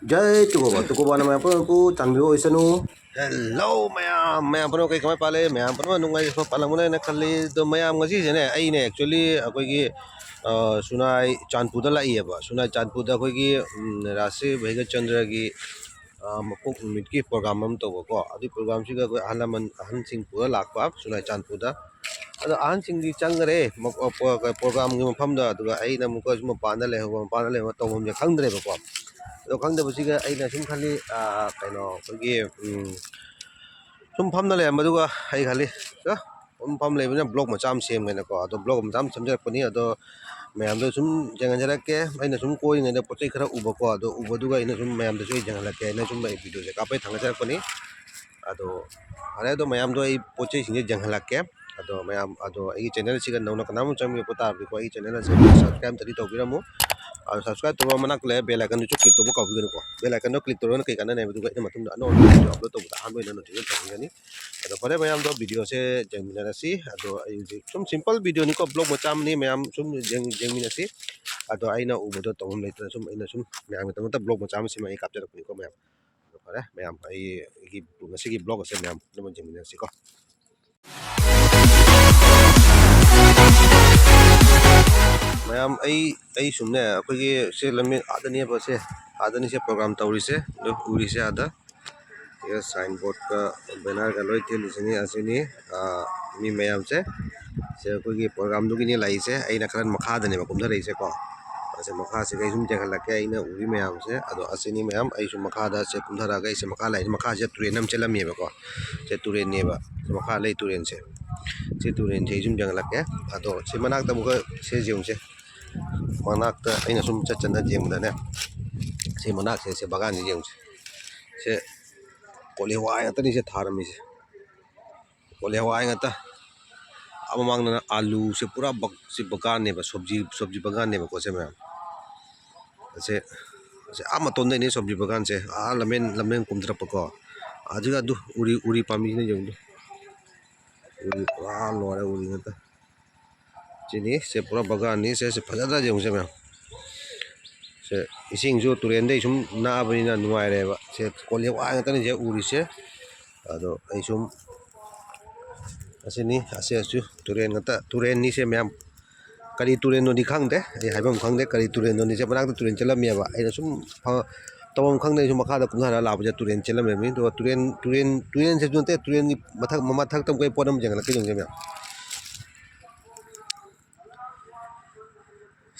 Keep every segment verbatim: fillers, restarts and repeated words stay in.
ꯖꯩ ꯇꯨꯀꯣꯕ, ꯇꯨꯀꯣꯕꯅ ꯃꯌꯥꯝ ꯄꯨꯝꯅꯃꯛꯄꯨ ꯆꯥꯟꯕꯤꯕ ꯑꯣꯏꯁꯅꯨ꯫ ꯍꯦꯜꯂꯣ ꯃꯌꯥꯝ, ꯃꯌꯥꯝ ꯄꯨꯝꯅꯃꯛ ꯀꯩ ꯀꯃꯥꯏ ꯄꯥꯜꯂꯤ? ꯃꯌꯥꯝ ꯄꯨꯝꯅꯃꯛ ꯅꯨꯡꯉꯥꯏ ꯌꯥꯏꯐꯅ ꯄꯥꯜꯂꯝꯒꯅꯤ ꯍꯥꯏꯅ ꯈꯜꯂꯤ꯫ ꯑꯗꯣ ꯃꯌꯥꯝ, ꯉꯁꯤꯁꯦꯅꯦ, ꯑꯩꯅꯦ, actually, ꯑꯩꯈꯣꯏꯒꯤ, ꯑ, ꯁꯨꯅꯥꯏ ꯆꯥꯟꯄꯨꯗ ꯂꯥꯛꯏꯌꯦꯕ꯫ ꯁꯨꯅꯥꯏ ꯆꯥꯟꯄꯨꯗ ꯑꯩꯈꯣꯏꯒꯤ, ꯎꯝ, ꯔꯥꯁ ꯚꯩꯒꯆꯟꯗ꯭ꯔꯒꯤ, ꯑ, ꯃꯄꯣꯛ ꯅꯨꯃꯤꯠꯀꯤ program ꯑꯃ ꯇꯧꯕꯀꯣ꯫ ꯑꯗꯨꯒꯤ programꯁꯤꯒ ꯑꯩꯈꯣꯏ ꯑꯍꯜ ꯂꯃꯟ, ꯑꯍꯟꯁꯤꯡ ꯄꯨꯔ ꯂꯥꯛꯄ ꯁꯨꯅꯥꯏ ꯆꯥꯟꯄꯨꯗ꯫ ꯑꯗꯣ ꯑꯍꯟꯁꯤꯡꯗꯤ ꯆꯪꯈꯔꯦ ꯃ-, ꯑ, ꯄ-, ꯀ-, programꯒꯤ ꯃꯐꯝꯗ, ꯑꯗꯨꯒ ꯑꯩꯅ ꯑꯃꯨꯛꯀ ꯁꯨꯝ ꯃꯄꯥꯟꯗ ꯂꯩꯍꯧꯕ, ꯃꯄꯥꯟꯗ ꯂꯩꯍꯧꯕ ꯇꯧꯐꯝꯁꯦ ꯈꯪꯗ꯭ꯔꯦꯕꯀꯣ꯫ ꯑꯗꯣ ꯈꯪꯗꯕꯁꯤꯒ ꯑꯩꯅ ꯁꯨꯝ ꯈꯜꯂꯤ, ꯑ, ꯀꯩꯅꯣ, ꯑꯩꯈꯣꯏꯒꯤ, ꯎꯝ, ꯁꯨꯝ ꯐꯝꯅ ꯂꯩꯔꯝꯕꯗꯨꯒ ꯑꯩ ꯈꯜꯂꯤ, "ꯑ, ꯁꯨꯝ ꯐꯝ ꯂꯩꯕꯅꯤꯅ vlog ꯃꯆꯥ ꯑꯃ ꯁꯦꯝꯒꯦꯅꯀꯣ"꯫ ꯑꯗꯣ vlog ꯃꯆꯥ ꯑꯃ ꯁꯦꯝꯖꯔꯛꯄꯅꯤ꯫ ꯑꯗꯣ ꯃꯌꯥꯝꯗꯣ ꯁꯨꯝ ꯌꯦꯡꯍꯟꯖꯔꯛꯀꯦ꯫ ꯑꯩꯅ ꯁꯨꯝ ꯀꯣꯏꯔꯤꯉꯩꯗ ꯄꯣꯠ ꯆꯩ ꯈꯔ ꯎꯕꯀꯣ, ꯑꯗꯣ ꯎꯕꯗꯨꯒ ꯑꯩꯅ ꯁꯨꯝ ꯃꯌꯥꯝꯗꯁꯨ ꯑꯩ ꯌꯦꯡꯍꯜꯂꯛꯀꯦ ꯍꯥꯏꯅ ꯁꯨꯝ ꯑꯩ videoꯁꯦ ꯀꯥꯞꯄꯩ ꯊꯥꯡꯒꯠꯆꯔꯛꯄꯅꯤ꯫ ꯑꯗꯣ ꯐꯔꯦ, ꯑꯗꯣ ꯃꯌꯥꯝꯗꯣ ꯑꯩ ꯄꯣꯠ ꯆꯩꯁꯤꯡꯁꯦ ꯌꯦꯡꯍꯜꯂꯛꯀꯦ꯫ ꯑꯗꯣ ꯃꯌꯥꯝ, ꯑꯗꯣ ꯑꯩꯒꯤ channelꯁꯤꯒ ꯅꯧꯅ ꯀꯅꯥꯝ ꯆꯪꯕꯤꯔꯛꯄ ꯇꯥꯔꯗꯤꯀꯣ, ꯑꯩꯒꯤ channelꯁꯦ subscribe ꯑꯝꯇꯗꯤ ꯇꯧꯕꯤꯔꯝꯃꯨ꯫ ꯑꯗꯣ subscribe ꯇꯧꯕ ꯃꯅꯥꯛꯇ ꯂꯩꯕ bell iconꯗꯨꯁꯨ click ꯇꯧꯕ ꯀꯥꯎꯕꯤꯒꯅꯨꯀꯣ꯫ Bell iconꯗꯣ click ꯇꯧꯔꯒꯅ ꯀꯩ ꯀꯥꯟꯅꯅꯤ ꯍꯥꯏꯕꯗꯨꯒ ꯑꯩꯅ ꯃꯇꯨꯡꯗ ꯑꯅꯧ ꯑꯅꯧꯕ video upload ꯇꯧꯕꯗ ꯑꯍꯥꯟꯕ ꯑꯣꯏꯅ notification ꯐꯪꯒꯅꯤ꯫ ꯑꯗꯣ ꯐꯔꯦ ꯃꯌꯥꯝꯗꯣ, videoꯁꯦ ꯌꯦꯡꯃꯤꯟꯅꯔꯁꯤ꯫ ꯑꯗꯣ ꯑꯩ ꯍꯧꯖꯤꯛ ꯁꯨꯝ simple videoꯅꯤꯀꯣ, vlog ꯃꯆꯥ ꯑꯃꯅꯤ꯫ ꯃꯌꯥꯝ ꯁꯨꯝ ꯌꯦꯡ-, ꯌꯦꯡꯃꯤꯟꯅꯁꯤ꯫ ꯑꯗꯣ ꯑꯩꯅ ꯎꯕꯗꯣ ꯇꯧꯐꯝ ꯂꯩꯇꯅ ꯁꯨꯝ ꯑꯩꯅ ꯁꯨꯝ ꯃꯌꯥꯝꯒꯤꯗꯃꯛꯇ vlog ꯃꯆꯥ ꯑꯃ ꯁꯦꯝꯃ ꯑꯩ ꯀꯥꯞꯆꯔꯛꯄꯅꯤꯀꯣ ꯃꯌꯥꯝ꯫ ꯑꯗꯣ ꯐꯔꯦ ꯃꯌꯥꯝ, ꯑꯩ, ꯑꯩꯒꯤ ꯉꯁꯤꯒꯤ vlog ꯑꯁꯦ ꯃꯌꯥꯝ ꯄꯨꯝꯅꯃꯛ ꯌꯦꯡꯃꯤꯟꯅꯁꯤꯀꯣ꯫ ꯃꯌꯥꯝ, ꯑꯩ, ꯑꯩ ꯁꯨꯝꯅꯦ, ꯑꯩꯈꯣꯏꯒꯤ ꯁꯤ ꯂꯝꯕꯤ ꯑꯥꯗꯅꯦꯕ, ꯁꯦ, ꯑꯥꯗꯅꯤꯁꯦ program ꯇꯧꯔꯤꯁꯦ, ꯑꯗꯨ ꯎꯔꯤꯁꯦ ꯑꯥꯗ꯫ ꯁꯤꯒ signboardꯀ bannerꯒ ꯂꯣꯏ ꯊꯦꯠꯂꯤꯁꯤꯅꯤ, ꯑꯁꯤꯅꯤ, ꯑꯥ, ꯃꯤ ꯃꯌꯥꯝꯁꯦ꯫ ꯁꯦ ꯑꯩꯈꯣꯏꯒꯤ programꯗꯨꯒꯤꯅꯤ ꯂꯥꯛꯏꯁꯦ꯫ ꯑꯩꯅ ꯈꯔ ꯃꯈꯥꯗꯅꯦꯕ ꯀꯨꯝꯊꯔꯛꯏꯁꯦꯀꯣ꯫ ꯑꯁꯦ ꯃꯈꯥꯁꯤꯒ ꯑꯩ ꯁꯨꯝ ꯌꯦꯡꯍꯜꯂꯛꯀꯦ, ꯑꯩꯅ ꯎꯔꯤ ꯃꯌꯥꯝꯁꯦ꯫ ꯑꯗꯣ ꯑꯁꯤꯅꯤ ꯃꯌꯥꯝ, ꯑꯩꯁꯨ ꯃꯈꯥꯗ ꯁꯦ ꯀꯨꯝꯊꯔꯛꯑꯒ, ꯑꯩꯁꯦ ꯃꯈꯥ ꯂꯥꯛꯏꯁꯦ, ꯃꯈꯥꯁꯤꯗ ꯇꯨꯔꯦꯟ ꯑꯃ ꯆꯦꯜꯂꯝꯃꯦꯕꯀꯣ꯫ ꯁꯦ ꯇꯨꯔꯦꯟꯅꯦꯕ, ꯁꯦ ꯃꯈꯥ ꯂꯩ ꯇꯨꯔꯦꯟꯁꯦ꯫ ꯁꯤ ꯇꯨꯔꯦꯟꯁꯦ ꯑꯩ ꯁꯨꯝ ꯌꯦꯡꯍꯜꯂꯛꯀꯦ꯫ ꯑꯗꯣ ꯁꯤ ꯃꯅꯥꯛꯇ ꯑꯃꯨꯛꯀ ꯁꯦ ꯌꯦꯡꯉꯨꯁꯦ꯫ ꯃꯅꯥꯛꯇ ꯑꯩꯅ ꯁꯨꯝ ꯆꯠ ꯆꯠꯅ ꯌꯦꯡꯕꯗꯅꯦ, ꯁꯤ ꯃꯅꯥꯛꯁꯦ, ꯁꯦ ꯕꯒꯥꯟꯁꯦ ꯌꯦꯡꯉꯨꯁꯦ꯫ ꯁꯦ ꯀꯣꯂꯤ ꯍꯋꯥꯏ ꯉꯥꯛꯇꯅꯤ ꯁꯦ ꯊꯥꯔꯝꯃꯤꯁꯦ꯫ ꯀꯣꯂꯤ ꯍꯋꯥꯏ ꯉꯥꯛꯇ꯫ ꯑꯥ ꯃꯃꯥꯡꯗꯅ ꯑꯥꯂꯨꯁꯦ ꯄꯨꯔꯥ ꯕꯛ-, ꯁꯤ ꯕꯒꯥꯟꯅꯦꯕ, ꯁꯣꯕꯖꯤ, ꯁꯣꯕꯖꯤ ꯕꯒꯥꯟꯅꯦꯕꯀꯣ ꯁꯦ ꯃꯌꯥꯝ꯫ ꯑꯁꯦ, ꯑꯁꯦ ꯑꯥ ꯃꯇꯣꯟꯗꯩꯅꯦ ꯁꯣꯕꯖꯤ ꯕꯒꯥꯟꯁꯦ, ꯑꯥ ꯂꯝꯕꯦꯟ, ꯂꯝꯕꯦꯟ ꯀꯨꯝꯊꯔꯛꯄꯀꯣ꯫ ꯑꯗꯨꯒ ꯑꯗꯨ ꯎꯔꯤ, ꯎꯔꯤ ꯄꯥꯝꯕꯤꯁꯤꯅ ꯌꯦꯡꯉꯨ꯫ ꯎꯔꯤ ꯄꯨꯔꯥ ꯂꯣꯏꯔꯦ, ꯎꯔꯤ ꯉꯥꯛꯇ꯫ ꯁꯤꯅꯤ, ꯁꯦ ꯄꯨꯔꯥ ꯕꯒꯥꯟꯅꯤ꯫ ꯁꯦ, ꯁꯦ ꯐꯖꯗ꯭ꯔꯥ ꯌꯦꯡꯉꯨꯁꯦ ꯃꯌꯥꯝ꯫ ꯏꯁꯤꯡꯁꯨ ꯇꯨꯔꯦꯟꯗꯩ ꯁꯨꯝ ꯅꯛꯑꯕꯅꯤꯅ ꯅꯨꯡꯉꯥꯏꯔꯦꯕ꯫ ꯁꯦ ꯀꯣꯜꯂꯤ ꯋꯥ ꯉꯥꯛꯇꯅꯤ ꯁꯦ ꯎꯔꯤꯁꯦ꯫ ꯑꯗꯣ ꯑꯩ ꯁꯨꯝ ꯑꯁꯤꯅꯤ, ꯑꯁꯤ ꯑꯁꯤ ꯇꯨꯔꯦꯟ ꯉꯥꯛꯇ, ꯇꯨꯔꯦꯟꯅꯤꯁꯦ ꯃꯌꯥꯝ꯫ ꯀꯔꯤ ꯇꯨꯔꯦꯟꯅꯣꯗꯤ ꯈꯪꯗꯦ, ꯑꯩ ꯍꯥꯏꯐꯝ ꯈꯪꯗꯦ ꯀꯔꯤ ꯇꯨꯔꯦꯟꯅꯣꯗꯤ꯫ ꯁꯦ ꯃꯅꯥꯛꯇ ꯇꯨꯔꯦꯟ ꯆꯦꯜꯂꯝꯃꯦꯕ, ꯑꯩꯅ ꯁꯨꯝ ꯐ-, ꯇꯧꯐꯝ ꯈꯪꯗꯦ, ꯑꯩꯁꯨ ꯃꯈꯥꯗ ꯀꯨꯝꯊꯔꯒ ꯂꯥꯛꯄꯁꯦ ꯇꯨꯔꯦꯟ ꯆꯦꯜꯂꯝꯃꯦꯕꯅꯤ꯫ ꯑꯗꯨꯒ ꯇꯨꯔꯦꯟ, ꯇꯨꯔꯦꯟ, ꯇꯨꯔꯦꯟꯁꯤꯁꯨ ꯅꯠꯇꯦ, ꯇꯨꯔꯦꯟꯒꯤ ꯃꯊꯛ, ꯃꯊꯛꯇ ꯑꯃꯨꯛ ꯑꯩ ꯄꯣꯠ ꯑꯃ ꯌꯦꯡꯍꯜꯂꯛꯀꯦ ꯌꯦꯡꯉꯨꯁꯦ ꯃꯌꯥꯝ꯫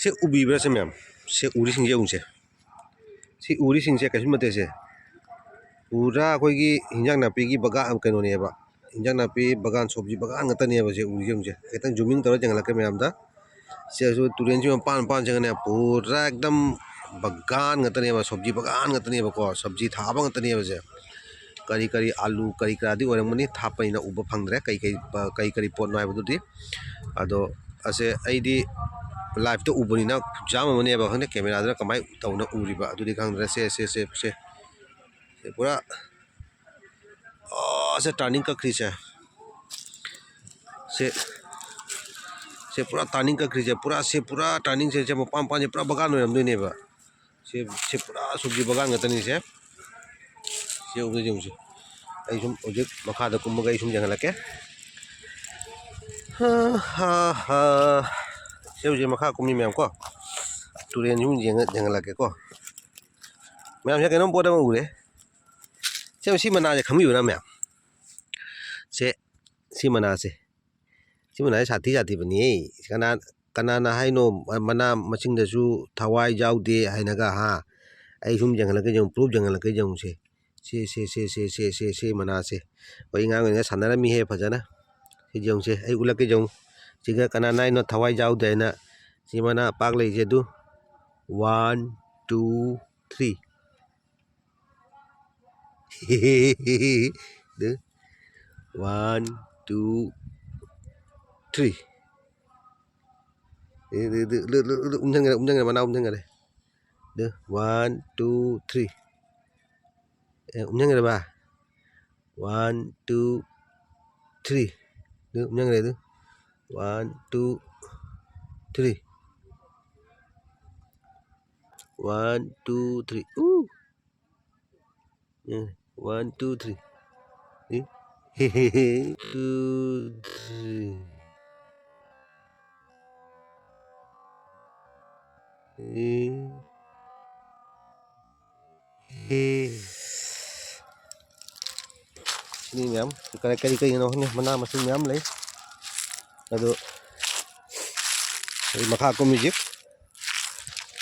ꯁꯦ ꯎꯕꯤꯕ꯭ꯔꯥ ꯁꯦ ꯃꯌꯥꯝ? ꯁꯦ ꯎꯔꯤꯁꯤꯡꯁꯦ ꯌꯦꯡꯉꯨꯁꯦ꯫ ꯁꯤ ꯎꯔꯤꯁꯤꯡꯁꯦ ꯀꯩꯁꯨ ꯅꯠꯇꯦ ꯁꯦ꯫ ꯄꯨꯔꯥ ꯑꯩꯈꯣꯏꯒꯤ ꯍꯤꯟꯖꯥꯡ ꯅꯥꯄꯤꯒꯤ ꯕꯒꯥꯟ ꯀꯩꯅꯣꯅꯦꯕ꯫ ꯍꯤꯟꯖꯥꯡ ꯅꯥꯄꯤ ꯕꯒꯥꯟ, ꯁꯣꯕꯖꯤ ꯕꯒꯥꯟ ꯉꯥꯛꯇꯅꯦꯕ ꯁꯦ ꯎꯔꯤꯁꯦ ꯌꯦꯡꯉꯨꯁꯦ꯫ ꯈꯤꯇꯪ zooming ꯇꯧꯔ ꯌꯦꯡꯍꯜꯂꯛꯀꯦ ꯃꯌꯥꯝꯗ꯫ ꯁꯤꯗꯁꯨ ꯇꯨꯔꯦꯟꯁꯤ ꯃꯄꯥꯟ ꯃꯄꯥꯟꯁꯤꯒꯅꯦ ꯄꯨꯔꯥ ꯑꯦꯛꯗꯝ ꯕꯒꯥꯟ ꯉꯥꯛꯇꯅꯦꯕ, ꯁꯣꯕꯖꯤ ꯕꯒꯥꯟ ꯉꯥꯛꯇꯅꯦꯕꯀꯣ, ꯁꯣꯕꯖꯤ ꯊꯥꯕ ꯉꯥꯛꯇꯅꯦꯕ ꯁꯦ꯫ ꯀꯔꯤ ꯀꯔꯤ ꯑꯥꯂꯨ ꯀꯔꯤ ꯀꯔꯥꯗꯤ ꯑꯣꯏꯔꯝꯒꯅꯤ, ꯊꯥꯞꯄꯅꯤꯅ ꯎꯕ ꯐꯪꯗ꯭ꯔꯦ ꯀꯩ ꯀꯩ, ꯀꯩ ꯀꯔꯤ ꯄꯣꯠꯅꯣ ꯍꯥꯏꯕꯗꯨꯗꯤ꯫ ꯑꯗꯣ ꯑꯁꯦ ꯑꯩꯗꯤ live ꯇ ꯎꯕꯅꯤꯅ ꯈꯨꯠꯆꯥꯝ ꯑꯃꯅꯦꯕ, ꯈꯪꯗꯦ camera ꯗꯨꯅ ꯀꯃꯥꯏꯅ ꯇꯧꯅ ꯎꯔꯤꯕ ꯑꯗꯨꯗꯤ ꯈꯪꯗ꯭ꯔꯦ꯫ ꯁꯦ, ꯁꯦ, ꯁꯦ, ꯁꯦ꯫ ꯁꯦ ꯄꯨꯔꯥ, ꯑꯥ, ꯁꯦ turning ꯀꯛꯈ꯭ꯔꯤꯁꯦ꯫ ꯁꯦ, ꯁꯦ ꯄꯨꯔꯥ turning ꯀꯛꯈ꯭ꯔꯤꯁꯦ꯫ ꯄꯨꯔꯥ, ꯁꯦ ꯄꯨꯔꯥ turning ꯁꯦ, ꯁꯦ ꯃꯄꯥꯟ ꯃꯄꯥꯟꯁꯦ ꯄꯨꯔꯥ ꯕꯒꯥꯟ ꯑꯣꯏꯔꯝꯗꯣꯏꯅꯦꯕ꯫ ꯁꯦ, ꯁꯦ ꯄꯨꯔꯥ ꯁꯣꯕꯖꯤ ꯕꯒꯥꯟ ꯉꯥꯛꯇꯅꯤ ꯁꯦ꯫ ꯁꯦ ꯎꯕꯗ ꯌꯦꯡꯉꯨꯁꯦ꯫ ꯑꯩ ꯁꯨꯝ ꯍꯧꯖꯤꯛ ꯃꯈꯥꯗ ꯀꯨꯝꯃꯒ ꯑꯩ ꯁꯨꯝ ꯌꯦꯡꯍꯜꯂꯛꯀꯦ꯫ ꯍꯥ, ꯍꯥ, ꯍꯥ꯫ ꯁꯦ ꯍꯧꯖꯤꯛ ꯃꯈꯥ ꯀꯨꯝꯃꯤ ꯃꯌꯥꯝ ꯀꯣ꯫ ꯇꯨꯔꯦꯟ ꯁꯨꯝ ꯌꯦꯡꯉ-, ꯌꯦꯡꯍꯜꯂꯛꯀꯦꯀꯣ꯫ ꯃꯌꯥꯝꯁꯦ ꯀꯩꯅꯣꯝ ꯄꯣꯠ ꯑꯃ ꯎꯔꯦ꯫ ꯁꯦ, ꯁꯤ ꯃꯅꯥꯁꯦ ꯈꯪꯕꯤꯕ꯭ꯔꯥ ꯃꯌꯥꯝ? ꯁꯦ, ꯁꯤ ꯃꯅꯥꯁꯦ꯫ ꯁꯤ ꯃꯅꯥꯁꯦ ꯁꯥꯊꯤ ꯁꯥꯊꯤꯕꯅꯤꯍꯦ꯫ ꯀꯅꯥ, ꯀꯅꯥꯅ ꯍꯥꯏꯅꯣ ꯃ-, ꯃꯅꯥ ꯃꯁꯤꯡꯗꯁꯨ ꯊꯋꯥꯏ ꯌꯥꯎꯗꯦ ꯍꯥꯏꯅꯒ, ꯍꯥ? ꯑꯩ ꯁꯨꯝ ꯌꯦꯡꯍꯜꯂꯛꯀꯦ ꯌꯦꯡꯉꯨ, proof ꯌꯦꯡꯍꯜꯂꯛꯀꯦ ꯌꯦꯡꯉꯨꯁꯦ꯫ ꯁꯦ, ꯁꯦ, ꯁꯦ, ꯁꯦ, ꯁꯦ, ꯁꯦ ꯃꯅꯥꯁꯦ꯫ ꯑꯩꯈꯣꯏ ꯑꯉꯥꯡ ꯑꯣꯏꯔꯤꯉꯩ ꯁꯥꯟꯅꯔꯝꯃꯤꯍꯦ ꯐꯖꯅ꯫ ꯁꯤ ꯌꯦꯡꯉꯨꯁꯦ, ꯑꯩ ꯎꯠꯂꯛꯀꯦ ꯌꯦꯡꯉꯨ꯫ ꯁꯤꯒ ꯀꯅꯥꯅ ꯍꯥꯏꯅꯣ ꯊꯋꯥꯏ ꯌꯥꯎꯗꯦ ꯍꯥꯏꯅ? ꯁꯤ ꯃꯅꯥ ꯄꯥꯛ ꯂꯩꯁꯦ ꯑꯗꯨ꯫ One, two, three꯫ ꯑꯗꯨ, one, two, three꯫ ꯑꯗꯨ, ꯑꯗꯨ, ꯑꯗꯨ, ꯑꯗꯨ, ꯑꯗꯨ, ꯎꯝꯁꯤꯟꯈꯔꯦ, ꯎꯝꯁꯤꯟꯈꯔꯦ, ꯃꯅꯥ ꯎꯝꯁꯤꯟꯈꯔꯦ꯫ ꯑꯗꯨ, one, two, three꯫ ꯑꯦ, ꯎꯝꯁꯤꯟꯈ꯭ꯔꯕ? One, two, three꯫ ꯑꯗꯨ, ꯎꯝꯁꯤꯟꯈ꯭ꯔꯦ ꯑꯗꯨ꯫ One, two, three꯫ One, two, three. ꯎ! ꯑꯦ, one, two, three. ꯑꯦ? Two, three. ꯑꯦ? ꯑꯦ꯫ ꯁꯤꯅꯤ ꯃꯌꯥꯝ꯫ ꯀꯔꯤ, ꯀꯔꯤ, ꯀꯔꯤꯅꯣ ꯈꯪꯗꯦ꯫ ꯃꯅꯥ ꯃꯁꯤꯡ ꯃꯌꯥꯝ ꯂꯩ꯫ ꯑꯗꯨ ꯑꯩ ꯃꯈꯥ ꯀꯨꯝꯃꯤꯁꯤ꯫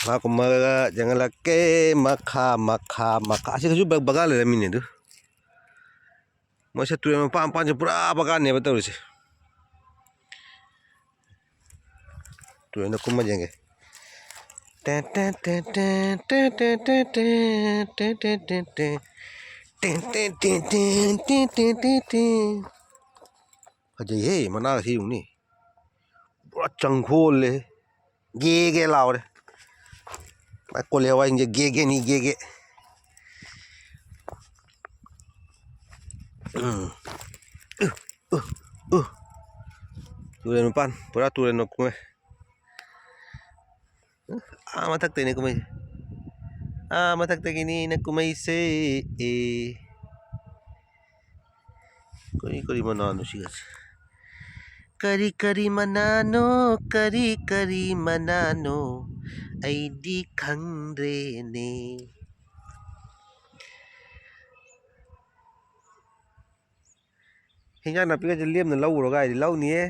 ꯃꯈꯥ ꯀꯨꯝꯃꯒ ꯌꯦꯡꯍꯜꯂꯛꯀꯦ꯫ ꯃꯈꯥ, ꯃꯈꯥ, ꯃꯈꯥ꯫ ꯑꯁꯤꯗꯁꯨ ꯕ-, ꯕꯒꯥꯟ ꯂꯩꯔꯝꯃꯤꯅꯦ ꯑꯗꯨ꯫ ꯃꯣꯏꯁꯦ ꯇꯨꯔꯦꯜ ꯃꯄꯥꯟ ꯃꯄꯥꯟꯁꯦ ꯄꯨꯔꯥ ꯕꯒꯥꯟꯅꯦꯕ ꯇꯧꯔꯤꯁꯦ꯫ ꯇꯨꯔꯦꯜꯗ ꯀꯨꯝꯃ ꯌꯦꯡꯒꯦ꯫ Ten, ten, ten, ten. Ten, ten, ten, ten. Ten, ten, ten, ten, ten, ten, ten, ten. ꯐꯖꯩꯍꯦ, ꯃꯅꯥꯒꯁꯤ ꯌꯦꯡꯉꯨꯅꯦ꯫ ꯄꯨꯔꯥ ꯆꯪꯈꯣꯜꯂꯦ꯫ ꯒꯦ ꯒꯦ ꯂꯥꯎꯔꯦ꯫ ꯃꯥꯏ ꯀꯣꯂꯤ ꯍꯋꯥꯏꯁꯤꯡꯁꯦ ꯒꯦ ꯒꯦꯅꯤ, ꯒꯦ ꯒꯦ꯫ ꯎꯝ꯫ ꯎ, ꯎ, ꯎ꯫ ꯇꯨꯔꯦꯜ ꯃꯄꯥꯟ, ꯄꯨꯔꯥ ꯇꯨꯔꯦꯜ ꯃꯀꯨꯝꯃꯦ꯫ ꯑꯥ ꯃꯊꯛꯇꯩꯅꯦ ꯀꯨꯝꯃꯩꯁꯦ꯫ ꯑꯥ ꯃꯊꯛꯇꯒꯤꯅꯤꯅ ꯀꯨꯝꯃꯩꯁꯦ꯫ ꯑꯦ꯫ ꯀꯔꯤ ꯀꯔꯤ ꯃꯅꯥꯅꯣ ꯁꯤꯒꯁꯦ? ꯀꯔꯤ ꯀꯔꯤ ꯃꯅꯥꯅꯣ, ꯀꯔꯤ ꯀꯔꯤ ꯃꯅꯥꯅꯣ, ꯑꯩꯗꯤ ꯈꯪꯗ꯭ꯔꯦꯅꯦ꯫ ꯍꯤꯟꯖꯥꯡ ꯅꯥꯄꯤꯒꯁꯦ ꯂꯦꯝꯅ ꯂꯧꯔꯒ ꯍꯥꯏꯗꯤ ꯂꯧꯅꯤꯌꯦ꯫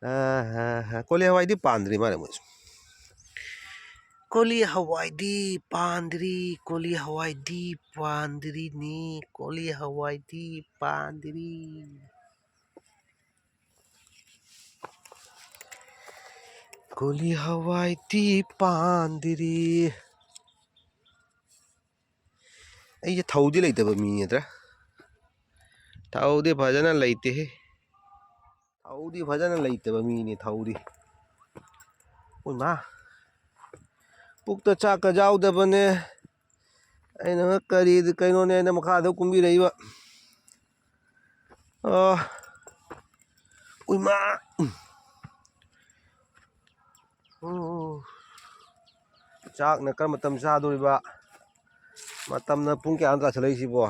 ꯑꯥ, ꯍꯥ, ꯍꯥ꯫ ꯀꯣꯂꯤ ꯍꯋꯥꯏꯗꯤ ꯄꯥꯟꯗ꯭ꯔꯤ ꯃꯥꯜꯂꯦ ꯃꯣꯏꯁꯨ꯫ ꯀꯣꯂꯤ ꯍꯋꯥꯏꯗꯤ ꯄꯥꯟꯗ꯭ꯔꯤ, ꯀꯣꯂꯤ ꯍꯋꯥꯏꯗꯤ ꯄꯥꯟꯗ꯭ꯔꯤꯅꯤ, ꯀꯣꯂꯤ ꯍꯋꯥꯏꯗꯤ ꯄꯥꯟꯗ꯭ꯔꯤ꯫ ꯀꯣꯂꯤ ꯍꯋꯥꯏꯗꯤ ꯄꯥꯟꯗ꯭ꯔꯤ꯫ ꯑꯩꯁꯦ ꯊꯧꯗꯤ ꯂꯩꯇꯕ ꯃꯤꯅꯦꯗ꯭ꯔꯥ? ꯊꯧꯗꯤ ꯐꯖꯅ ꯂꯩꯇꯦꯍꯦ꯫ ꯊꯧꯗꯤ ꯐꯖꯅ ꯂꯩꯇꯕ ꯃꯤꯅꯦ, ꯊꯧꯗꯤ꯫ ꯎꯏ ꯃꯥ꯫ ꯄꯨꯛꯇ ꯆꯥꯛꯀ ꯌꯥꯎꯗꯕꯅꯦ꯫ ꯑꯩꯅ ꯀꯔꯤ ꯀꯩꯅꯣꯅꯦ ꯑꯩꯅ ꯃꯈꯥꯗ ꯀꯨꯝꯕꯤꯔꯛꯏꯕ꯫ ꯑ, ꯎꯏ ꯃꯥ꯫ ꯎꯝ꯫ ꯑꯣ꯫ ꯆꯥꯛꯅ ꯀꯔꯝꯕ ꯃꯇꯝ ꯆꯥꯗꯣꯔꯤꯕ? ꯃꯇꯝꯅ ꯄꯨꯡ ꯀꯌꯥꯅꯣ ꯇꯥꯁꯜꯂꯛꯏꯁꯤꯕꯣ?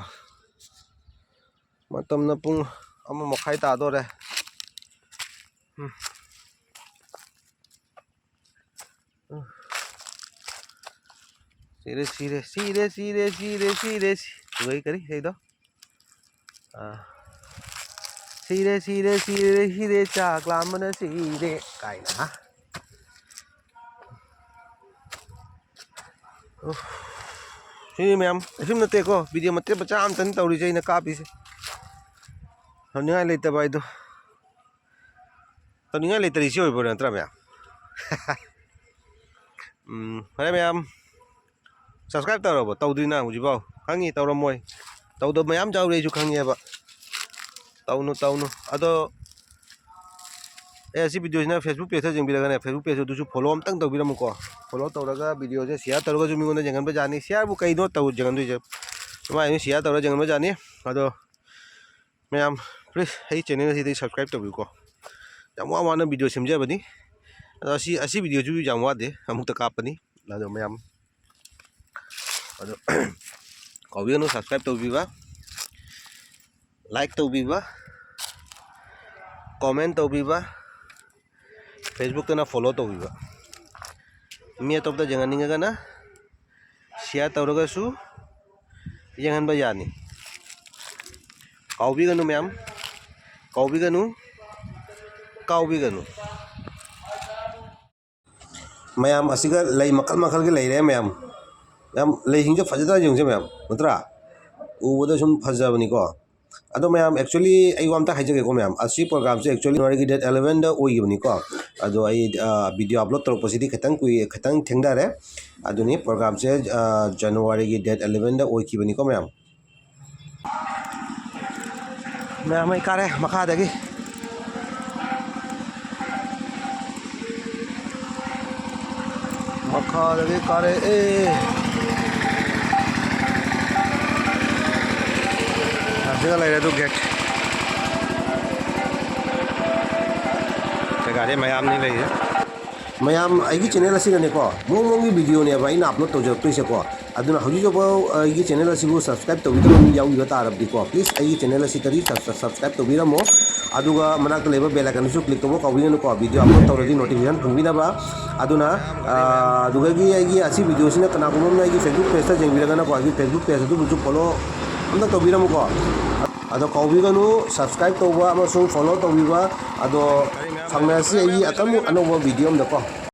ꯃꯇꯝꯅ ꯄꯨꯡ ꯑꯃ ꯃꯈꯥꯏ ꯇꯥꯗꯣꯔꯦ꯫ ꯎꯝ꯫ ꯎꯝ꯫ ꯁꯤꯔꯦ, ꯁꯤꯔꯦ, ꯁꯤꯔꯦ, ꯁꯤꯔꯦ, ꯁꯤꯔꯦ, ꯁꯤꯔꯦ, ꯁꯤ-, ꯂꯣꯏ ꯀꯔꯤ ꯍꯩꯗꯣ? ꯑꯥ꯫ "ꯁꯤꯔꯦ, ꯁꯤꯔꯦ, ꯁꯤꯔꯦ, ꯁꯤꯔꯦ, ꯆꯥꯛ ꯂꯥꯝꯕꯅ ꯁꯤꯔꯦ" ꯀꯥꯏꯅ, ꯍꯥ? ꯎꯐ꯫ ꯁꯤꯅꯤ ꯃꯌꯥꯝ, ꯀꯩꯁꯨꯝ ꯅꯠꯇꯦꯀꯣ, video ꯃꯇꯦꯛ ꯃꯆꯥ ꯑꯃꯇꯅꯤ ꯇꯧꯔꯤꯁꯦ ꯑꯩꯅ ꯀꯥꯞꯄꯤꯁꯦ꯫ ꯇꯧꯅꯤꯡꯉꯥꯏ ꯂꯩꯇꯕ ꯍꯥꯏꯗꯣ꯫ ꯇꯧꯅꯤꯡꯉꯥꯏ ꯂꯩꯇꯔꯤꯁꯤ ꯑꯣꯏꯕ꯭ꯔꯣ, ꯅꯠꯇ꯭ꯔꯥ ꯃꯌꯥꯝ? ꯎꯝ, ꯐꯔꯦ ꯃꯌꯥꯝ꯫ Subscribe ꯇꯧꯔꯕꯣ? ꯇꯧꯗ꯭ꯔꯤꯅ ꯍꯧꯖꯤꯛꯐꯥꯎ? ꯈꯪꯉꯤ, ꯇꯧꯔꯝꯃꯣꯏ꯫ ꯇꯧꯗꯕ ꯃꯌꯥꯝ ꯌꯥꯎꯔꯤ, ꯑꯩꯁꯨ ꯈꯪꯉꯦꯕ꯫ ꯇꯧꯅꯨ, ꯇꯧꯅꯨ꯫ ꯑꯗꯣ, ꯑꯦ, ꯁꯤ videoꯁꯤꯅ Facebook pageꯇ ꯌꯦꯡꯕꯤꯔꯒꯅꯦ, Facebook pageꯇꯨꯁꯨ follow ꯑꯝꯇꯪ ꯇꯧꯕꯤꯔꯝꯃꯨꯀꯣ꯫ Follow ꯇꯧꯔꯒ videoꯁꯦ share ꯇꯧꯔꯒꯁꯨ ꯃꯤꯉꯣꯟꯗ ꯌꯦꯡꯍꯟꯕ ꯌꯥꯅꯤ꯫ Shareꯕꯨ ꯀꯩꯅꯣ ꯇꯧ ꯌꯦꯡꯍꯟꯗꯣꯏꯁꯦ? ꯁꯨꯃꯥꯏꯅ share ꯇꯧꯔꯒ ꯌꯦꯡꯍꯟꯕ ꯌꯥꯅꯤ꯫ ꯑꯗꯣ, ꯃꯌꯥꯝ, please, ꯑꯩ channel ꯑꯁꯤꯗꯤ subscribe ꯇꯧꯕꯤꯌꯨꯀꯣ꯫ ꯌꯥꯝ ꯋꯥ ꯋꯥꯅ video ꯁꯦꯝꯖꯕꯅꯤ꯫ ꯑꯗꯣ ꯑꯁꯤ, ꯑꯁꯤ videoꯁꯨ ꯌꯥꯝ ꯋꯥꯗꯦ, ꯑꯃꯨꯛꯇ ꯀꯥꯞꯄꯅꯤ꯫ ꯑꯗꯣ ꯃꯌꯥꯝ, ꯑꯗꯣ, ꯀꯥꯎꯕꯤꯒꯅꯨ subscribe ꯇꯧꯕꯤꯕ, like ꯇꯧꯕꯤꯕ, comment ꯇꯧꯕꯤꯕ, Facebookꯇꯅ follow ꯇꯧꯕꯤꯕ꯫ ꯃꯤ ꯑꯇꯣꯞꯄꯗ ꯌꯦꯡꯍꯟꯅꯤꯡꯉꯒꯅ share ꯇꯧꯔꯒꯁꯨ ꯌꯦꯡꯍꯟꯕ ꯌꯥꯅꯤ꯫ ꯀꯥꯎꯕꯤꯒꯅꯨ ꯃꯌꯥꯝ, ꯀꯥꯎꯕꯤꯒꯅꯨ, ꯀꯥꯎꯕꯤꯒꯅꯨ꯫ ꯃꯌꯥꯝ, ꯑꯁꯤꯒ ꯂꯩ ꯃꯈꯜ ꯃꯈꯜꯒꯤ ꯂꯩꯔꯦ ꯃꯌꯥꯝ꯫ ꯌꯥꯝ, ꯂꯩꯁꯤꯡꯁꯦ ꯐꯖꯗ꯭ꯔꯥ ꯌꯦꯡꯁꯦ ꯃꯌꯥꯝ, ꯅꯠꯇ꯭ꯔꯥ? ꯎꯕꯗ ꯁꯨꯝ ꯐꯖꯕꯅꯤꯀꯣ꯫ ꯑꯗꯣ ꯃꯌꯥꯝ, actually ꯑꯩ ꯋꯥ ꯑꯝꯇ ꯍꯥꯏꯖꯒꯦꯀꯣ ꯃꯌꯥꯝ, ꯑꯁꯤ programꯁꯦ actually Januaryꯒꯤ date elevenꯗ ꯑꯣꯏꯈꯤꯕꯅꯤꯀꯣ꯫ ꯑꯗꯣ ꯑꯩ, ꯑ, video upload ꯇꯧꯔꯛꯄꯁꯤꯗꯤ ꯈꯤꯇꯪ ꯀꯨꯏ-, ꯈꯤꯇꯪ ꯊꯦꯡꯊꯔꯦ꯫ ꯑꯗꯨꯅꯤ programꯁꯦ, ꯑ, Januaryꯒꯤ date elevenꯗ ꯑꯣꯏꯈꯤꯕꯅꯤꯀꯣ ꯃꯌꯥꯝ꯫ ꯃꯌꯥꯝ, ꯑꯩ ꯀꯥꯔꯦ ꯃꯈꯥꯗꯒꯤ꯫ ꯃꯈꯥꯗꯒꯤ ꯀꯥꯔꯛꯑꯦ꯫ ꯑꯁꯤꯒ ꯂꯩꯔꯦ ꯑꯗꯨ gate꯫ ꯖꯒꯥꯗꯤ ꯃꯌꯥꯝꯅꯤ ꯂꯩꯔꯤꯁꯦ꯫ ꯃꯌꯥꯝ, ꯑꯩꯒꯤ ꯆꯦꯅꯦꯜ ꯑꯁꯤꯗꯅꯦꯀꯣ, ꯃꯑꯣꯡ ꯃꯑꯣꯡꯒꯤ ꯚꯤꯗꯤꯑꯣꯅꯦꯕ ꯑꯩꯅ ꯑꯞꯂꯣꯗ ꯇꯧꯖꯔꯛꯇꯣꯏꯁꯦꯀꯣ꯫ ꯑꯗꯨꯅ ꯍꯧꯖꯤꯛ ꯐꯥꯎꯕ ꯑꯩꯒꯤ ꯆꯦꯅꯦꯜ ꯑꯁꯤꯕꯨ ꯁꯕꯁꯀ꯭ꯔꯥꯏꯕ ꯇꯧꯕꯤꯗꯕ ꯃꯤ ꯌꯥꯎꯕꯤꯕ ꯇꯥꯔꯕꯗꯤꯀꯣ, ꯄ꯭ꯂꯤꯁ ꯑꯩꯒꯤ ꯆꯦꯅꯦꯜ ꯑꯁꯤꯗꯗꯤ ꯁꯕꯁꯀ꯭ꯔꯥꯏꯕ ꯇꯧꯕꯤꯔꯝꯃꯣ꯫ ꯑꯗꯨꯒ ꯃꯅꯥꯛꯇ ꯂꯩꯕ ꯕꯦꯜ ꯑꯥꯏꯀꯟꯗꯨꯁꯨ ꯀ꯭ꯂꯤꯛ ꯇꯧꯕ ꯀꯥꯎꯕꯤꯒꯅꯨꯀꯣ, ꯚꯤꯗꯤꯑꯣ ꯑꯞꯂꯣꯗ ꯇꯧꯔꯗꯤ ꯅꯣꯇꯤꯐꯤꯀꯦꯁꯟ ꯐꯪꯕꯤꯅꯕ꯫ ꯑꯗꯨꯅ, ꯑ, ꯑꯗꯨꯗꯒꯤ ꯑꯩꯒꯤ ꯑꯁꯤ ꯚꯤꯗꯤꯑꯣꯁꯤꯅ ꯀꯅꯥꯒꯨꯝꯕ ꯑꯃꯅ ꯑꯩꯒꯤ ꯐꯦꯁꯕꯨꯛ ꯄꯦꯖꯇ ꯌꯦꯡꯕꯤꯔꯒꯅꯀꯣ, ꯑꯩꯒꯤ ꯐꯦꯁꯕꯨꯛ ꯄꯦꯖ ꯑꯗꯨꯕꯨꯁꯨ ꯐꯣꯂꯣ ꯑꯝꯇ ꯇꯧꯕꯤꯔꯝꯃꯨꯀꯣ꯫ ꯑꯗꯣ ꯀꯥꯎꯕꯤꯒꯅꯨ ꯁꯕꯁꯀ꯭ꯔꯥꯏꯕ ꯇꯧꯕ ꯑꯃꯁꯨꯡ ꯐꯣꯂꯣ ꯇꯧꯕꯤꯕ꯫ ꯑꯗꯣ ꯊꯦꯡꯅꯔꯁꯤ ꯑꯩꯒꯤ ꯑꯀꯟꯕ ꯑꯅꯧꯕ ꯚꯤꯗꯤꯑꯣ ꯑꯝꯗꯀꯣ꯫